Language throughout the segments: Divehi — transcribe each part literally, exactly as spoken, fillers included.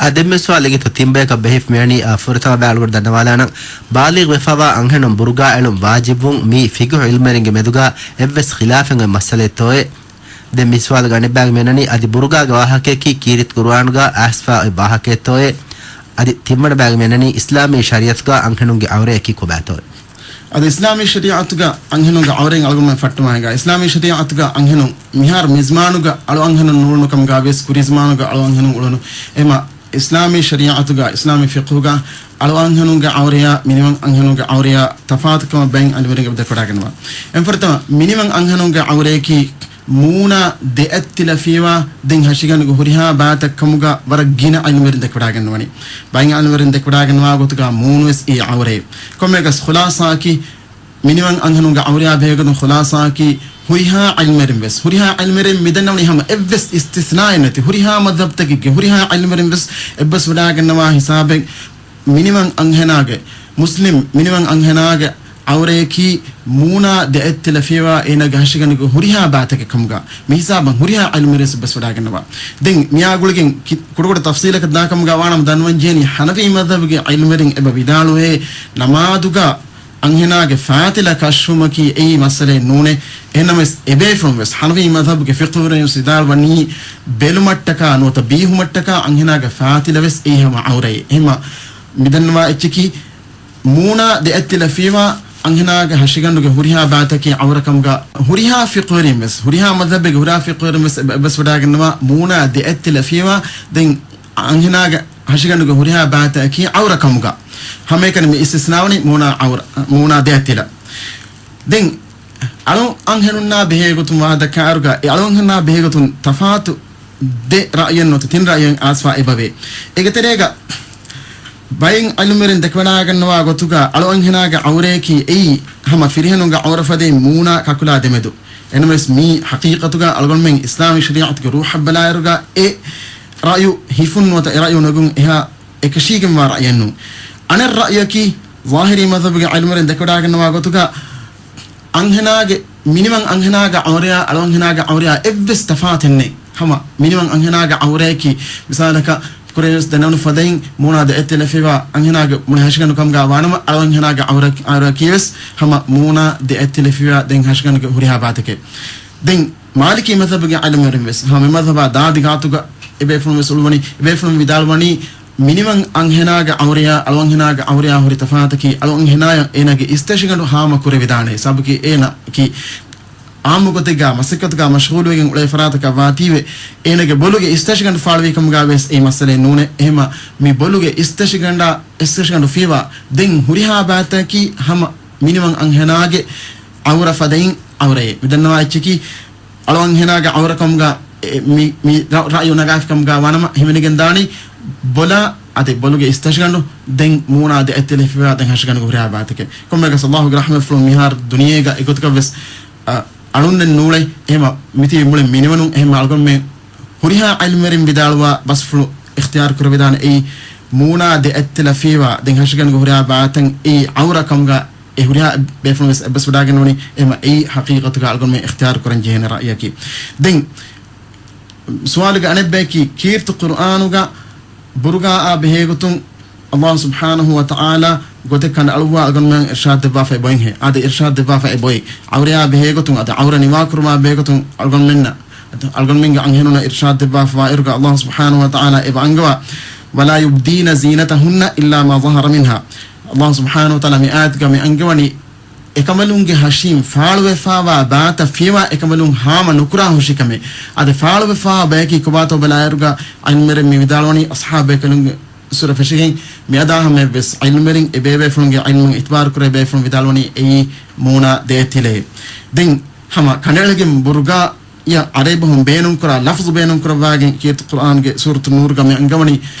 އާ، ދެންމެ ސުވާލެއް ތިން ބަޔަކަށް ބެހިފަ މިވަނީ، އާ، ފުރަތަމަ ބައި އަޅުގަނޑު ދަންނަވާލާނަން، ބާލިޣް ވެފަވާ އަންހެނުން ބުރުގާ އެޅުން ވާޖިބުވުން މީ ފިޤުހު ޢިލްމުވެރިންގެ މެދުގަ އެއްވެސް ޚިލާފެއް އޮތް މައްސަލައެއްތޯއޭ؟ ދެން މި ސުވާލުގެ އަނެއްބަޔަކަށް މިވަނީ، އަދި ބުރުގާގެ ވާހަކަޔަކީ ކީރިތި ޤުރުއާނުގަ އައިސްފަ އޮތް ވާހަކައެއްތޯއޭ؟ އަދި ތިންވަނަ ބަޔަކަށް މިވަނީ، އިސްލާމީ ޝަރީޢަތުގަ އަންހެނުންގެ ޢައުރަޔަކީ ކޮބާތޯއޭ؟ އަދި އިސްލާމީ ޝަރީޢަތުގަ އަންހެނުންގެ ޢައުރައިން އަޅުގަނޑުމެން ފައްޓަވާ ހިނގާ، އިސްލާމީ ޝަރީޢަތުގަ އަންހެނުން މިހާރު މިޒްމާނުގަ އަޅު އަންހެނުން ނޫޅުނު ކަމުގަ ވިޔަސް ކުރީ ޒަމާނުގަ އަޅު އަންހެނުން އުޅުނު. އެމަ އިސްލާމީ ޝަރީޢަތުގަ، އިސްލާމީ ފިޤުހުގަ އަޅު އަންހެނުންގެ ޢައުރަޔާ މިނިވަން އަންހެނުންގެ ޢައުރަޔާ ތަފާތުކަމަށް ބައެއް ޢިލްމުވެރިން ދެކެވަޑައިގަންނަވާ. އެންފުރަތަމަ މިނިވަން އަންހެނުންގެ ޢައުރަޔަކީ މޫނާ ދެއަތްތިލަފިޔަވާ ދެން ހަށިގަނޑުގެ ހުރިހާ ބައިތައް ކަމުގަ ވަރަށް ގިނަ ޢިލްމުވެރިން ދެކެވަޑައިގަންނަވަނީ. ބައެއް ޢިލްމުވެރިން ދެކެވަޑައިގަންނަވާ ގޮތުގަ މޫނުވެސް އެއީ ޢައުރައެއް. ކޮންމެއަކަސް ޚުލާޞާއަކީ މިނިވަން އަންހެނުންގެ ޢައުރަޔާ ބެހޭގޮތުން ޚުލާޞާއަކީ ހުރިހާ ޢިލްމުވެރިން ވެސް، ހުރިހާ ޢިލްމުވެރިން މިދަންނަވަނީ ހަމަ އެއްވެސް އިސްތިސްނާއެއް ނެތި، ހުރިހާ މަޛްހަބްތަކެއްގެ ހުރިހާ ޢިލްމުވެރިން ވެސް އެއްބަސްވަޑައިގަންނަވާ ހިސާބެއް މިނިވަން އަންހެނާގެ، މުސްލިމް މިނިވަން އަންހެނާގެ ޢައުރަޔަކީ މޫނާ ދެއަތްތިލަފިޔަވާ އޭނާގެ ހަށިގަނޑުގެ ހުރިހާ ބައިތަކެއް ކަމުގަ. މިހިސާބަށް ހުރިހާ ޢިލްމުވެރިން ވެސް އެއްބަސްވަޑައިގަންނަވާ. ދެން މިއާ ގުޅިގެން ކި-، ކުޑަކުޑަ ތަފްޞީލަކަށް ދާކަމުގަ ވާނަމަ ދަންނަވަން ޖެހެނީ ޙަނަފީ މަޛްހަބުގެ ޢިލްމުވެރިން އެބަ ވިދާޅުވޭ ނަމާދުގަ އަންހެނާގެ ފާތިލަ ކަށުވުމަކީ އެއީ މައްސަލައެއް ނޫނޭ. އެހެންނަމަވެސް އެބޭފުޅުން ވެސް ޙަނަފީ މަޛްހަބުގެ ފިޤުހުވެރިން ވެސް ވިދާޅުވަނީ ބެލުމަށްޓަކާ ނުވަތަ ބީހުމަށްޓަކާ އަންހެނާގެ ފާތިލަ ވެސް އެއީ ހަމަ ޢައުރައެއް. އެހެންމަ މިދަންނަވާ އެއްޗަކީ މޫނާ ދެއަތްތިލަފިޔަވާ އަންހެނާގެ ހަށިގަނޑުގެ ހުރިހާ ބައިތަކީ ޢައުރަ ކަމުގަ ހުރިހާ ފިޤުހުވެރިން ވެސް، ހުރިހާ މަޛްހަބެއްގެ ހުރިހާ ފިޤުހުވެރިން ވެސް އެބަ-، އެއްބަސްވަޑައިގަންނަވާ މޫނާ ދެއަތްތިލަފިޔަވާ ދެން އަންހެނާގެ ހަށިގަނޑުގެ ހުރިހާ ބައިތަކަކީ ޢައުރަ ކަމުގަ. ހަމައެކަނި މި އިސްތިސްނާވަނީ މޫނާ ޢައުރަ، މޫނާ ދެއަތްތިލަ. ދެން އަޅު އަންހެނުންނާ ބެހޭގޮތުން ވާހަކަ ދައްކާއިރުގަ އެ އަޅު އަންހެނުންނާ ބެހޭގޮތުން ތަފާތު ދެ ރައުޔެއް ނުވަތަ ތިން ރައުޔެއް އައިސްފަ އެބަވޭ. އޭގެ ތެރޭގަ ބައެއް ޢިލްމުވެރިން ދެކެވަޑައިގަންނަވާ ގޮތުގަ އަޅު އަންހެނާގެ ޢައުރަޔަކީ އެއީ ހަމަ ފިރިހެނުންގެ ޢައުރަ ފަދައިން މޫނާ ކަކުލާ ދެމެދު. އެނަމަވެސް މީ ޙަޤީޤަތުގަ އަޅުގަނޑުމެން އިސްލާމީ ޝަރީޢަތުގެ ރޫޙަށް ބަލާއިރުގަ އެ ރައުޔު ހިފުން ނުވަތަ އެ ރައުޔު ނުގުން އެހާ އެކަށީގެންވާ ރައުޔެއް ނޫން. އަނެއް ރައުޔަކީ ޒާހިރީ މަޛްހަބުގެ ޢިލްމުވެރިން ދެކެވަޑައިގަންނަވާ ގޮތުގަ އަންހެނާގެ، މިނިވަން އަންހެނާގެ ޢައުރަޔާ އަޅު އަންހެނާގެ ޢައުރަޔާ އެއްވެސް ތަފާތެއް ނެތް. ހަމަ މިނިވަން އަންހެނާގެ ޢައުރަޔަކީ މިސާލަކަށް ކުރެވެސް ދެނަވަނު ފަދައިން މޫނާ ދެއަތްތިލަފިވާ އަންހެނާގެ މުޅި ހަށިގަނޑު ކަމުގަ ވާނަމަ އަޅު އަންހެނާގެ ޢައުރަ، ޢައުރައަކީ ވެސް ހަމަ މޫނާ ދެއަތްތިލަފިވާ ދެން ހަށިގަނޑުގެ ހުރިހާ ބައިތަކެއް. ދެން މާލިކީ މަޛްހަބުގެ ޢިލްމުވެރިން ވެސް ހަމަ މަޛްހަބާ ދާދި ގާތުގަ އެބޭފުޅުން ވެސް އުޅުވަނީ، އެބޭފުޅުން ވިދާޅުވަނީ މިނިވަން އަންހެނާގެ ޢައުރަޔާ އަޅު އަންހެނާގެ ޢައުރަޔާ ހުރި ތަފާތަކީ އަޅު އަންހެނާޔަ އޭނާގެ އިސްތަށިގަނޑު ހާމަ ކުރެވިދާނެ. ސަބަބަކީ އޭނާ ކީ އާއްމު ގޮތެއްގަ މަސައްކަތުގަ މަޝްޣޫލުވެގެން އުޅޭ ފަރާތަކަށް ވާތީވެ، އޭނާގެ ބޮލުގެ އިސްތަށިގަނޑު ފާޅުވީ ކަމުގަ ވެސް އެއީ މައްސަލައެއް ނޫނޭ. އެހެމަ މި ބޮލުގެ އިސްތަށިގަނޑާ، އިސްތަށިގަނޑު ފިޔަވާ ދެން ހުރިހާ ބައިތަކީ ހަމަ މިނިވަން އަންހެނާގެ ޢައުރަ ފަދައިން ޢައުރައެއް. މިދަންނަވާ އެއްޗަކީ އަޅު އަންހެނާގެ ޢައުރަ ކަމުގަ އެ، މި، މި ރަ-، ރައުޔު ނަގާފި ކަމުގަ ވާނަމަ ހިމެނިގެން ދާނީ ބޮލާ އަދި ބޮލުގެ އިސްތަށިގަނޑު ދެން މޫނާ ދެއަތްތިލަފިވާ ދެން ހަށިގަނޑުގެ ހުރިހާ ބައިތަކެއް. ކޮންމެއަކަސް ﷲގެ ރަޙްމަތްފުޅުން މިހާރު ދުނިޔޭގަ އެގޮތަކަށް ވެސް، އަ، އަޅުންނެއް ނޫޅޭ. އެހެމަ މިތިބީ މުޅި މިނިވަނުން. އެހެމަ އަޅުގަނޑުމެން ހުރިހާ ޢިލްމުވެރިން ވިދާޅުވާ ބަސްފުޅު އިޚްތިޔާރު ކުރެވިދާނެ. އެއީ މޫނާ ދެއަތްތިލަފިވާ ދެން ހަށިގަނޑުގެ ހުރިހާ ބައިތައް އެއީ ޢައުރަ ކަމުގަ އެ ހުރިހާ ބޭފުޅުން ވެސް އެއްބަސްވަޑައިގަންނަވަނީ. އެހެމަ އެއީ ޙަޤީޤަތުގަ އަޅުގަނޑުމެން އިޚްތިޔާރު ކުރަން ޖެހޭނެ ރައުޔަކީ. ދެން ސުވާލުގެ އަނެއްބަޔަކީ، ކީރިތި ޤުރުއާނުގަ ބުރުގާއާ ބެހޭގޮތުން ﷲ ސުބްޙާނަހޫ ވަތަޢާލާ ގޮތެއް ކަނޑައަޅުއްވާ އަޅުގަނޑުމެން އިރްޝާދު ދެއްވާފައި ބޮއެއްހޭ. އާދެ، އިރްޝާދު ދެއްވާފައި ބޮއެ ޢައުރަޔާ ބެހޭގޮތުން އަދި ޢައުރަ ނިވާކުރުމާ ބެހޭގޮތުން އަޅުގަނޑުމެންނަށް، އަޅުގަނޑުމެންގެ އަންހެނުންނަށް އިރްޝާދު ދެއްވާފަވާއިރުގަ ﷲ ސުބްޙާނަހޫ ވަތަޢާލާ އެބަ އަންގަވާ، ولا يبدين زينتهن إلا ما ظهر منها. ﷲ ސުބްޙާނަހޫ ވަތަޢާލާ މި އާޔަތުގަ މި އަންގަވަނީ، އެކަނބަލުންގެ ހަށިން ފާޅުވެފާވާ ބައިތައް ފިޔަވާ އެކަނބަލުން ހާމަ ނުކުރާ ހުށިކަމެއް. އަދި ފާޅުވެފާވާ ބަޔަކީ ކޮބާތޯ ބަލާއިރުގަ ޢިލްމުވެރިން މި ވިދާޅުވަނީ އަޞްޙާބު ބޭކަލުންގެ އުސޫރަށް ފެށިގެން މިއަދާ ހަމަޔަށްވެސް ޢިލްމުވެރިން އެބޭބޭފުޅުންގެ ޢިލްމުން އިތުބާރު ކުރޭ ބޭފުޅުން ވިދާޅުވަނީ އެއީ މޫނާ ދެއަތްތިލައޭ. ދެން ހަމަ ކަނޑައެޅިގެން ބުރުގާ ޔަށް ޢަރަބި ބަހުން ބޭނުންކުރާ ލަފްޒު ބޭނުންކުރައްވާގެން ކީރިތި ޤުރްއާންގެ ސޫރަތު ނޫރުގަ މި އަންގަވަނީ،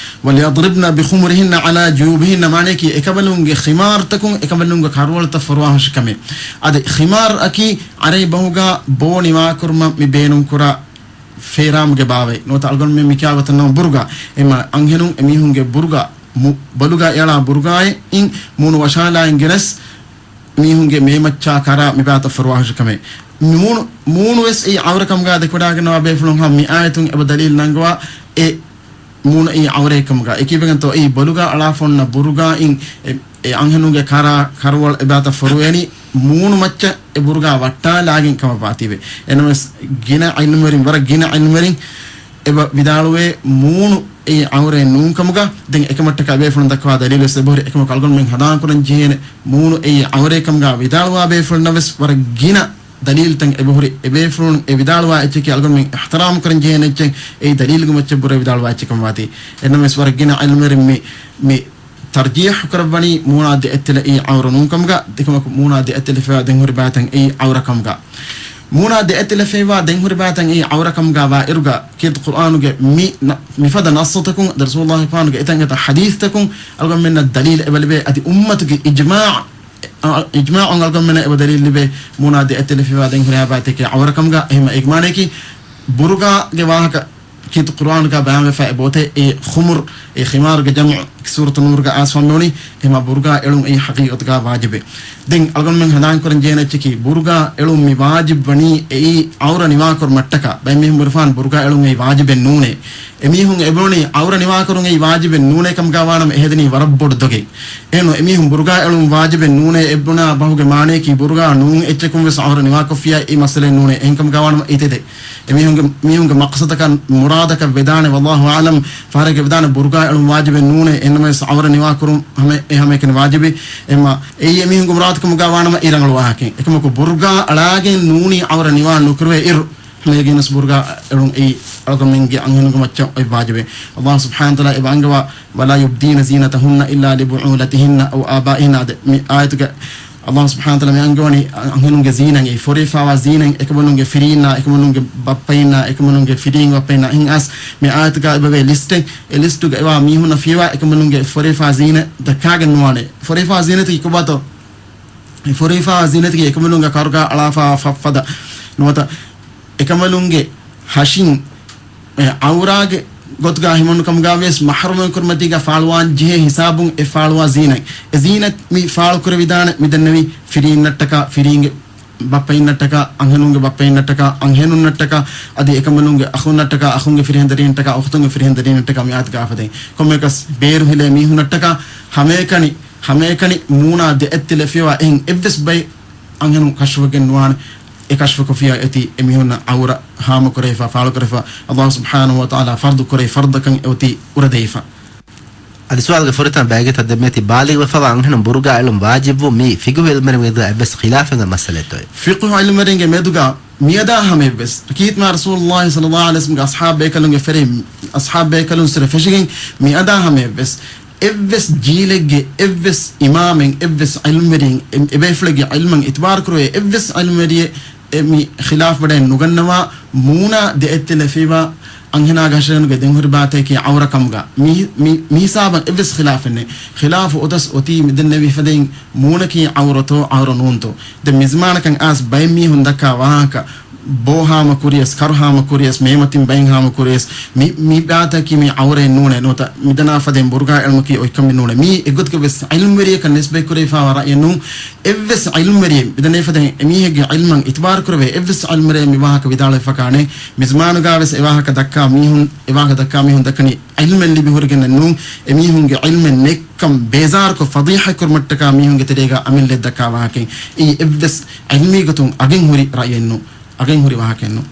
وليضربن بخمرهن على جيوبهن، މާނަޔަކީ އެކަނބަލުންގެ ޚިމާރުތަކުން އެކަނބަލުންގެ ކަރުވަޅުތައް ފޮރުވާ ހުށިކަމެއް. އަދި ޚިމާރު އަކީ ޢަރަބި ބަހުގަ ބޯ ނިވާކުރުމަށް މި ބޭނުންކުރާ ފޭރާމުގެ ބާވަތް ނުވަތަ އަޅުގަނޑުމެން މި ކިޔާ ގޮތަށް ނަމަ ބުރުގާ. އެމަ އަންހެނުން އެމީހުންގެ ބުރުގާ، މު-، ބޮލުގަ އެއަޅާ ބުރުގާއިން މޫނު ވަށާލާއިން ގެނެސް މީހުންގެ މޭމައްޗާ ކަރާ މި ބާތައް ފޮރުވާ ހުށިކަމެއް. މޫނު، މޫނުވެސް އެއީ ޢައުރަ ކަމުގަ ދެކެވަޑައިގަންނަވާ ބޭފުޅުން ހަމަ މި އާޔަތުން އެބަ ދަލީލު ނަންގަވާ އެ މޫނު އެއީ ޢައުރަތް ކަމުގަ، އެކީ ވެގެންތޯ އެއީ ބޮލުގާ އަޅާފަ އޮންނަ ބުރުގާއިން އެ، އެ އަންހެނުންގެ ކަރާ، ކަރުވަޅު އެބާތައް ފޮރުވޭނީ މޫނު މައްޗަށް އެ ބުރުގާ ވައްޓާލާގެން ކަމަށް ވާތީވެ. އެނަމަވެސް ގިނަ ޢިލްމުވެރިން، ވަރަށް ގިނަ ޢިލްމުވެރިން އެބަ ވިދާޅުވޭ މޫނު އެއީ ޢައުރަތް ނޫން ކަމުގަ. ދެން އެކަމަށްޓަކާ އެބޭފުޅުން ދައްކަވާ ދަލީލުވެސް އެބަހުރި. އެކަމަކު އަޅުގަނޑުމެން ހަނދާން ކުރަން ޖެހޭނެ މޫނު އެއީ ޢައުރަތް ކަމުގަ ވިދާޅުވާ ބޭފުޅުންނަށް ވެސް ވަރަށް ގިނަ ދަލީލުތައް އެބަހުރި. އެބޭފުޅުން އެ ވިދާޅުވާ އެއްޗަކީ އަޅުގަނޑުމެން އިޙްތިރާމް ކުރަން ޖެހޭނެ އެއްޗެއް، އެއީ ދަލީލުގެ މައްޗަށް ބުރަ ވިދާޅުވާ އެއްޗެއް ކަމަށް ވާތީ. އެނަމަވެސް ވަރަށް ގިނަ ޢިލްމުވެރިން މި، މި ތަރްޖީޙު ކުރައްވަނީ މޫނާ ދެ އެތިލަ އެއީ ޢައުރަ ނޫން ކަމުގަ، ދެކަމަކު މޫނާ ދެ އެތިލަ ފިވާ ދެން ހުރި ބައިތައް އެއީ ޢައުރަ ކަމުގަ. މޫނާ ދެ އެތިލަ ފިވާ ދެން ހުރި ބައިތައް އެއީ ޢައުރަ ކަމުގަ ވާ އިރުގަ، ކީރިތި ޤުރްއާނުގެ މި ނަ-، މިފަދަ ނައްޞުތަކުން، ރަސޫލުﷲ ފާނުގެ އެތަން އެތައް ޙަދީޘްތަކުން އަޅުގަނޑުމެންނަށް ދަލީލު އެބަ ލިބޭ. އަދި އުއްމަތުގެ އިޖްމާޢު، އަ، އިޖްމާޢުން އަޅުގަނޑުމެންނަށް އެބަ ދަލީލު ލިބޭ މޫނާ ދެ އެތިލަ ފިވާ ދެން ހުރިހާ ބައިތަކެއް ޢައުރަ ކަމުގަ. އެހެން އޭގެ މާނަޔަކީ ބުރުގާގެ ވާހަކަ ކީރިތި ޤުރްއާނުގަ ބަޔާންވެފަ އެ ބޯތެއް، އެ ޚުމުރު، އެ ޚިމާރުގެ ޖަމްޢު ސޫރަތު ނޫރުގަ އައިސްފަ މިވަނީ. އެހެންމާ ބުރުގާ އެޅުން އެއީ ޙަޤީޤަތުގަ ވާޖިބެއް. ދެން އަޅުގަނޑުމެން ހަނދާން ކުރަން ޖެހޭނެ އެއްޗަކީ، ބުރުގާ އެޅުން މި ވާޖިބް ވަނީ އެއީ ޢައުރަ ނިވާކުރުމަށްޓަކާ. ބައެއް މީހުން ބުނެފާނެ ބުރުގާ އެޅުން އެއީ ވާޖިބެއް ނޫނޭ. އެމީހުން އެބުނީ ޢައުރަ ނިވާކުރުން އެއީ ވާޖިބެއް ނޫނޭ ކަމުގަ ވާނަމަ އެ ހެދެނީ ވަރަށް ބޮޑު ދޮގެއް. އެހެން ނޫން، އެމީހުން ބުރުގާ އެޅުން ވާޖިބެއް ނޫނޭ އެއްބުނާ ބަހުގެ މާނަޔަކީ ބުރުގާ ނޫން އެއްޗަކުން ވެސް ޢައުރަ ނިވާކޮށްފިޔާ އެއީ މައްސަލައެއް ނޫނޭ. އެހެން ކަމުގަ ވާނަމަ އެތެދެއް. އެމީހުންގެ، މީހުންގެ މަޤްޞަދަކަށް، މުރާދަކަށް ވެދާނެ، ވައްލާހު އަޢުލަމް، ފަހަރެއްގެ ވެދާނެ ބުރުގާ އެޅުން ވާޖިބެއް ނޫނޭ، އެނަމަވެސް ޢައުރަ ނިވާ ކުރުން ހަމަ، އެ ހަމައެކަނި ވާޖިބެއް. އެމާ، އެއީ އެމީހުންގެ މުރާދަކަމުގަ ވާނަމަ އެއީ ރަނގަޅު ވާހަކައެއް. އެކަމަކު ބުރުގާ އަޅާގެން ނޫނީ ޢައުރަ ނިވާ ނުކުރެވޭ އިރު، ހަމައެކަނި ބުރުގާ އެޅުން އެއީ އަޅުގަނޑުމެންގެ އަންހެނުންގެ މައްޗަށް އޮތް ވާޖިބެއް. އަލްލާހު ސުބްޙާނަހު ވަތަޢާލާ އެބަ އަންގަވާ، "ولا يبدين زينتهن إلا لبعولتهن أو آبائهن" އާދެ، މި އާޔަތުގަ އަލްލާހު ސުބްޙާނަހު ވަތަޢާލާ މި އަންގަވަނީ އަންހެނުންގެ ޒީނަތް، އެ ފޮރިފާވާ ޒީނަތް، އެކަމަނުންގެ ފިރީންނާ، އެކަމަނުންގެ ބައްޕައިންނާ، އެކަމަނުންގެ ފިރިހެން ބައްޕައިންނާ. އެހެން އައިސް މި އާޔަތުގަ އެބަވޭ ލިސްޓެއް، އެ ލިސްޓުގަ އެވާ މީހުންނަށް ފިޔަވާ އެކަމަނުންގެ ފޮރިފާ ޒީނަތް ދައްކާގެން ނުވާނެ. ފޮރިފާ ޒީނަތަކީ ކޮބާތޯ؟ އެ ފޮރިފާ ޒީނަތަކީ އެކަމަނުންގެ ކަރުގަ އަޅާފާ ފަށްފަދަ ނުވަތަ އެކަމަނުންގެ ހަށިން އެ ޢައުރާގެ ގޮތުގަ ހިމަނު ކަމުގަ ވިޔަސް މަޙްރަމު ކުރިމަތީގަ ފާޅުވާން ޖެހޭ ހިސާބުން އެ ފާޅުވާ ޒީނަތް. އެ ޒީނަތް މި ފާޅު ކުރެވިދާނެ މިދެންނެވި ފިރީންނަށްޓަކާ، ފިރީންގެ ބައްޕައިންނަށްޓަކާ، އަންހެނުންގެ ބައްޕައިންނަށްޓަކާ، އަންހެނުންނަށްޓަކާ، އަދި އެކަމަނުންގެ އަޚުންނަށްޓަކާ، އަޚުންގެ ފިރިހެން ދަރިންނަށްޓަކާ، އުޚްތުންގެ ފިރިހެން ދަރިންނަށްޓަކާ މި އާޔަތުގަ އާފަދައިން. ކޮންމެއަކަސް ބޭރު ހިލޭ މީހުންނަށްޓަކާ ހަމައެކަނި، ހަމައެކަނި މޫނާ ދެއަތްތިލަ ފިޔަވާ އެހެން އެއްވެސް ބައެއް އަންހެނުން ކަޝްފުވެގެން ނުވާނެ. އެ ކަޝްފުކޮށްފިޔާ އޮތީ އެމީހުންނަށް ޢައުރަ ހާމަކުރެވިފަ، ފާޅުކުރެވިފަ، އަލްލާހު ސުބްޙާނަހު ވަތަޢާލާ ފަރުޟު ކުރެވި ފަރުޟަކަށް އެއޮތީ އުރެދެވިފަ. އަދި ސުވާލުގެ ފުރަތަމަ ބައިގެ ތައް ދެމޭތި ބާލިޣުވެފަވާ އަންހެނުން ބުރުގާ އެޅުން ވާޖިބުވުން މީ ފިޤުހު ޢިލްމުވެރިންގެ މެދުގަ އެއްވެސް ޚިލާފެއް މައްސަލައެއްތޯއޭ؟ ފިޤުހު ޢިލްމުވެރިންގެ މެދުގަ މިއަދާ ހަމައެއްވެސް، ކީރިތި މާތް ރަސޫލުﷲ ޞައްލަﷲ ޢަލައިހި ވަސައްލަމްގެ އަޞްޙާބު ބޭކަލުންގެ ފެރި، އަޞްޙާބު ބޭކަލުން ސުރެ ފެށިގެން މިއަދާ ހަމައެއްވެސް، އެއްވެސް ޖީލެއްގެ އެއްވެސް އިމާމެއް، އެއްވެސް ޢިލްމުވެރިއެއް، އެ، އެބޭފުޅެއްގެ ޢިލްމަށް އިތުބާރު ކުރެވޭ އެއްވެސް ޢިލްމުވެރިއެއް އެ މި ޚިލާފު ވަޑައެއް ނުގަންނަވާ، މޫނާ ދެއަތްތިލަ ފިޔަވާ އަންހެނާގެ ހަށިގަނޑުގެ ދެން ހުރި ބާތަކީ ޢައުރަ ކަމުގަ. މި، މި، މި ހިސާބަށް އެއްވެސް ޚިލާފެއް ނެތް. ޚިލާފު އޮތަސް އޮތީ މިދެންނެވި ފަދައިން މޫނަކީ ޢައުރަތޯ، ޢައުރަ ނޫންތޯ. ދެން މިޒުމާނަކަށް އައިސް ބައެއް މީހުން ދައްކާ ވާހަކަ، ބޯ ހާމަ ކުރިޔަސް، ކަރު ހާމަ ކުރިޔަސް، މޭމަތިން ބައެއް ހާމަ ކުރިޔަސް، މި، މި ބާތަކީ މި ޢައުރައެއް ނޫނޭ، ނުވަތަ މިދަނާ ފަދައިން ބުރުގާ އެޅުމަކީ އޮތްކަމެއް ނޫނޭ. މީ އެއްގޮތަކަށް ވެސް ޢިލްމުވެރިޔަކަށް ނިސްބަތް ކުރެވިފާވާ ރައްޔެއް ނޫން. އެއްވެސް ޢިލްމުވެރިއެއް މިދަނީ ފަދައިން އެމީހެއްގެ ޢިލްމަށް އިތުބާރު ކުރެވޭ އެއްވެސް ޢިލްމުވެރިއެއް މި ވާހަކަ ވިދާޅުވެފަކާނެ. މިޒުމާނުގާ ވެސް އެ ވާހަކަ ދައްކާ މީހުން، އެ ވާހަކަ ދައްކާ މީހުން ދައްކަނީ ޢިލްމެއް ލިބި ހުރިގެންނެއް ނޫން. އެމީހުންގެ ޢިލްމެއް ނެތްކަން ބޭޒާރުކޮށް ފަޟީޙަތް ކުރުމަށްޓަކާ މީހުންގެ ތެރޭގާ އަމިއްލައަށް ދައްކާ ވާހަކައެއް. އެއީ އެއްވެސް ޢިލްމީ ގޮތުން އަގެއް ހުރި ރައްޔެއް ނޫން. އަގެއް ހުރި ވާހަކައެއް ނޫން.